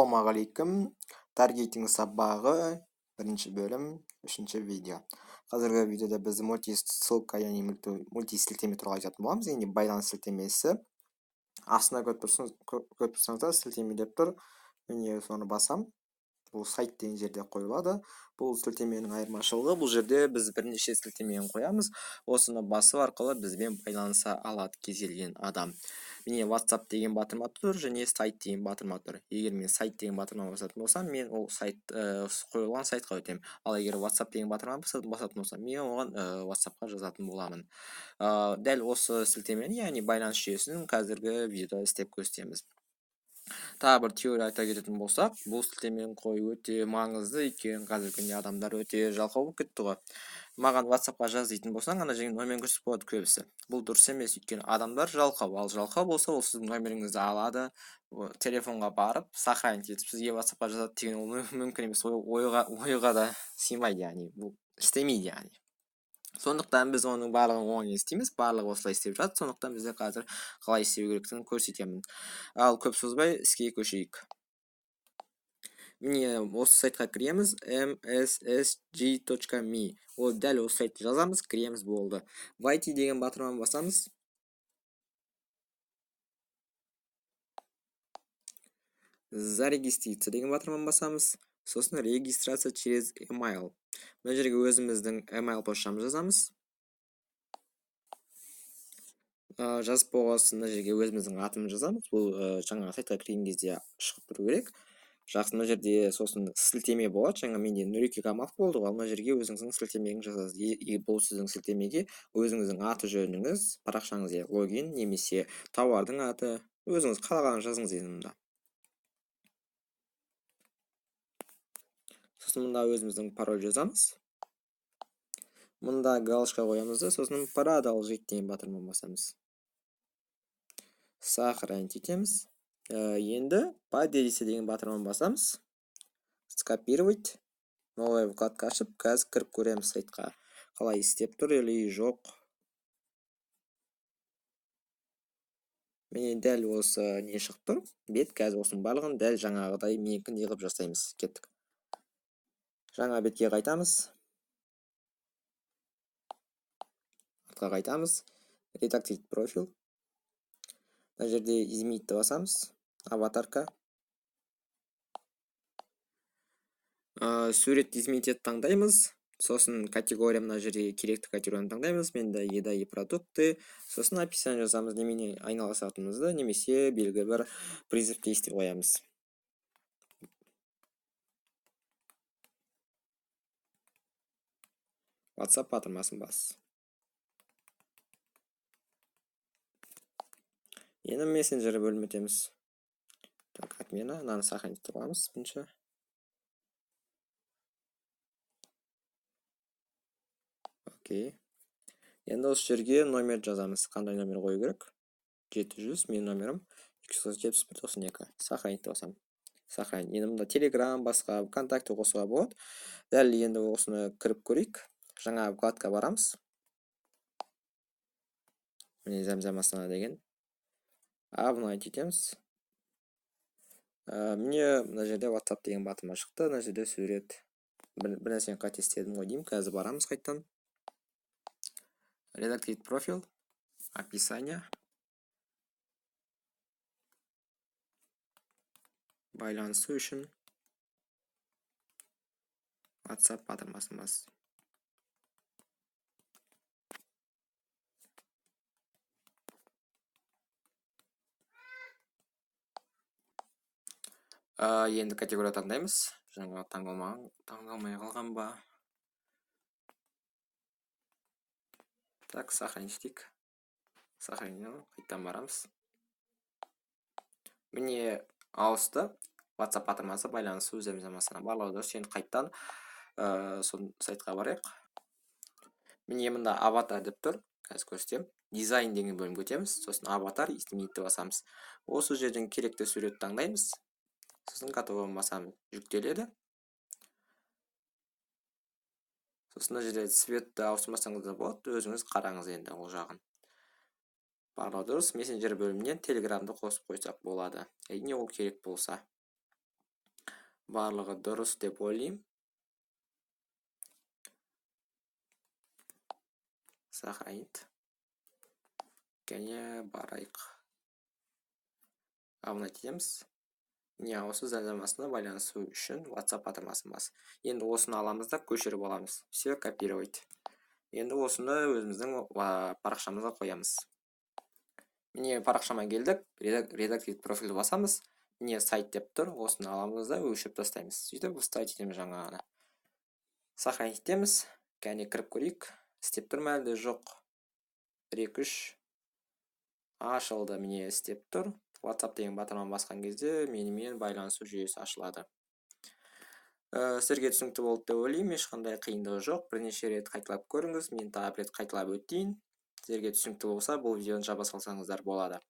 Ассалаумағалейкум. Таргетинг сабағы, бірінші бөлім, үшінші видео. Қазіргі видеода біз мультиссылка, яғни мультисілтеме туралы айтатын боламыз. Яғни байланыс сілтемесі. Астына көріп тұрсаңыздар, сілтеме деп тұр. Міне соны басам. Бұл сайт деген жерде қойылады. Бұл сілтеменің айырмашылығы, бұл жерде біз бірнеше сілтемені қоямыз. Осыны басу арқылы бізбен байланыса алады кез келген адам. Міне WhatsApp деген батырма тұр және сайт деген батырма тұр. Егер мен сайт деген батырма басатын болсам, мен ол сайт, қойылған сайтқа өтемін. Ал егер WhatsApp деген батырма басатын болсам, мен оған WhatsAppқа жазатын боламын. Дәл осы сілтемені, яғни байланыс жүйесін қазіргі видеода істеп көрсетеміз. Тағы бір теория айта кететін болсақ, бұл сілтемені қою өте маңызды, өйткені қазіргі күнде адамдар өте жалқау болып кетті ғой. Маған WhatsAppқа жаз дейтін болсаң, ана жерге номерін көрсетіп қояды көбісі. Бұл дұрыс емес, өйткені адамдар жалқау. Ал жалқау болса, ол сіздің номеріңізді алады, телефонға барып, сохранить етіп сізге WhatsAppқа жазады деген ол мүмкін емес, ойға да сыймайды, яғни бұл істемейді, яғни. Сондықтан біз оның барлығын оңай істейміз, барлығы осылай істеп жатыр, сондықтан бізде қазір қалай істеу керектігін көрсетемін. Ал көп созбай іске көшейік. Міне осы сайтқа кіреміз, m s s g точка ми. Ол дәл осы сайтты жазамыз, кіреміз, болды. Войти деген батырманы басамыз. Зарегистрироваться деген батырманы басамыз. Сосын регистрация через email. Мына жерге өзіміздің email поштамызды жазамыз. Жазып болған соң мына жерге өзіміздің атымызды жазамыз. Бұл жаңа сайтқа кірген кезде шығып тұру керек. Жақсы, мына жерде сосын сілтеме болады. Жаңа менде Нұреке Камалов болды ғой. Ал мына жерге өзіңіздің сілтемеңізді жазасыз. Бұл сіздің сілтемеге өзіңіздің аты жөніңіз, парақшаңыз, логин немесе тауардың аты, өзіңіз қалағанын жазыңыз енді мында. Сосын мында өзіміздің пароль жазамыз. Мында галочка қоямыз да, сосын продолжить деген батырманы басамыз. Сохранить етеміз. Енді поделиться деген батырманы басамыз. Скопировать. Новая вкладка ашып, қазір кіріп көреміз сайтқа. Қалай істеп тұр или жоқ. Міне дәл осы не шығып тұр. Бет қазір осының барлығын дәл жаңағыдай менікіндей қылып жасаймыз. Кеттік. Жаңа бетке қайтамыз. Артқа қайтамыз. Редактировать профиль. Мына жерде изменить деп басамыз. Аватарка. Сурет изменить етіп таңдаймыз. Сосын категория, мына жерде керекті категорияны таңдаймыз. Менде еда и продукты. Сосын описание жазамыз, немене айналысатынымызды, немесе белгілі бір призыв действий қоямыз. WhatsApp батырмасын бас. Енді мессенджер бөліміне өтеміз. Так, отмена, мынаны сохранить етіп аламыз бірінші. Окей. Енді осы жерге номер жазамыз. Қандай номер қою керек? 700, менің номерім екі жүз жетпіс бір тоқсан екі. Сохранить деп басамын. Сохранить. Енді мында Telegram, басқа ВКонтакте қосуға болады. Дәл енді осыны кіріп көрейік. Жаңа вкладка барамыз. Міне Зәмзәм Астана деген. Обновить етеміз. Міне мына жерде WhatsApp деген батырма шықты. Мына жерде сурет. Бір нәрсені қате істедім ғой деймін. Қазір барамыз қайтадан. Редактировать профиль. Описание. Байланысу үшін WhatsApp батырмасын бас. Енді категория таңдаймыз. Жаңа таңдалмай қалған ба? Так, сохранить етейік. Сохранить, қайтадан барамыз. Міне ауысты. WhatsApp батырмасы байланысу Зәмзәм Астана. Барлығы дұрыс. Енді қайтадан, сол сайтқа барайық. Міне мында аватар деп тұр. Қазір көрсетемін. Дизайн деген бөлімге өтеміз. Сосын аватар изменить деп басамыз. Осы жерден керекті суретті таңдаймыз. Сосын готово басамыз. Жүктеледі. Сосын мына жерде цветті ауыстырмасаңыз да болады. Өзіңіз қараңыз енді ол жағын. Барлығы дұрыс. Мессенджер бөлімінен Telegramды қосып қойсақ болады. Әрине ол керек болса. Барлығы дұрыс деп ойлаймын. Сохранить. Және барайық. Обновить етеміз. Міне, осы заңнамасына байланысу үшін WhatsApp батырмасын бас. Енді осыны аламыз да көшіріп аламыз. Все, копировать. Енді осыны өзіміздің парақшамызға қоямыз. Міне, парақшама келдік. Редактировать профильді басамыз. Міне, сайт деп тұр. Осыны аламыз да өшіріп тастаймыз. Сөйтіп вставить етеміз жаңағыны. Сохранить етеміз. Кәне, кіріп көрейік. Істеп тұр ма әлде жоқ? 1, 2, 3. Ашылды, міне, істеп тұр. WhatsApp деген батырманы басқан кезде менімен байланысу жүйесі ашылады. Сіздерге түсінікті болды деп ойлаймын, ешқандай қиындығы жоқ. Бірнеше рет қайталап көріңіз, мен тағы бір рет қайталап өтейін. Сіздерге түсінікті болса, бұл видеоны жаба салсаңыздар болады.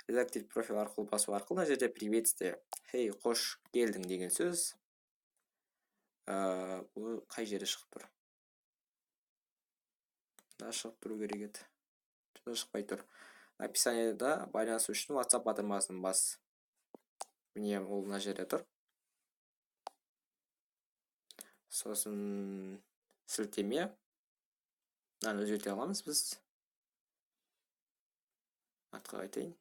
Редактировать профиль арқылы басу арқылы мына жерде приветствие, хей, қош келдің деген сөз. Бұл қай жерде шығып тұр? Мына шығып тұру керек еді. Шықпай тұр. Описаниеда байланысу үшін WhatsApp батырмасын бас. Міне, ол мына жерде тұр. Сосын сілтеме. Мынаны өзгерте аламыз біз. Артқа қайтайын.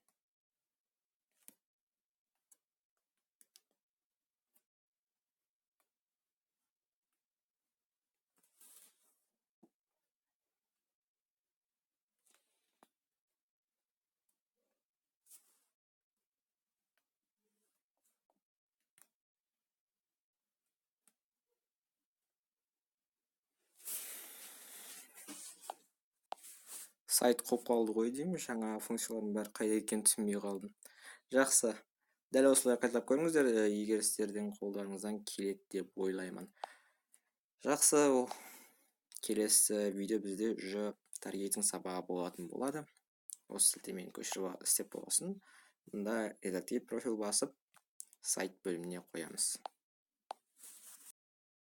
Сайт қойып қалды ғой деймін, жаңа функциялардың бәрі қайда екенін түсінбей қалдым. Жақсы, дәл осылай қайталап көріңіздер, егер сіздердің қолдарыңыздан келеді деп ойлаймын. Жақсы, келесі видео бізде уже таргетинг сабағы болатын болады. Осы сілтемені көшіріп істеп болғасын, мұнда редактировать профиль басып, сайт бөліміне қоямыз.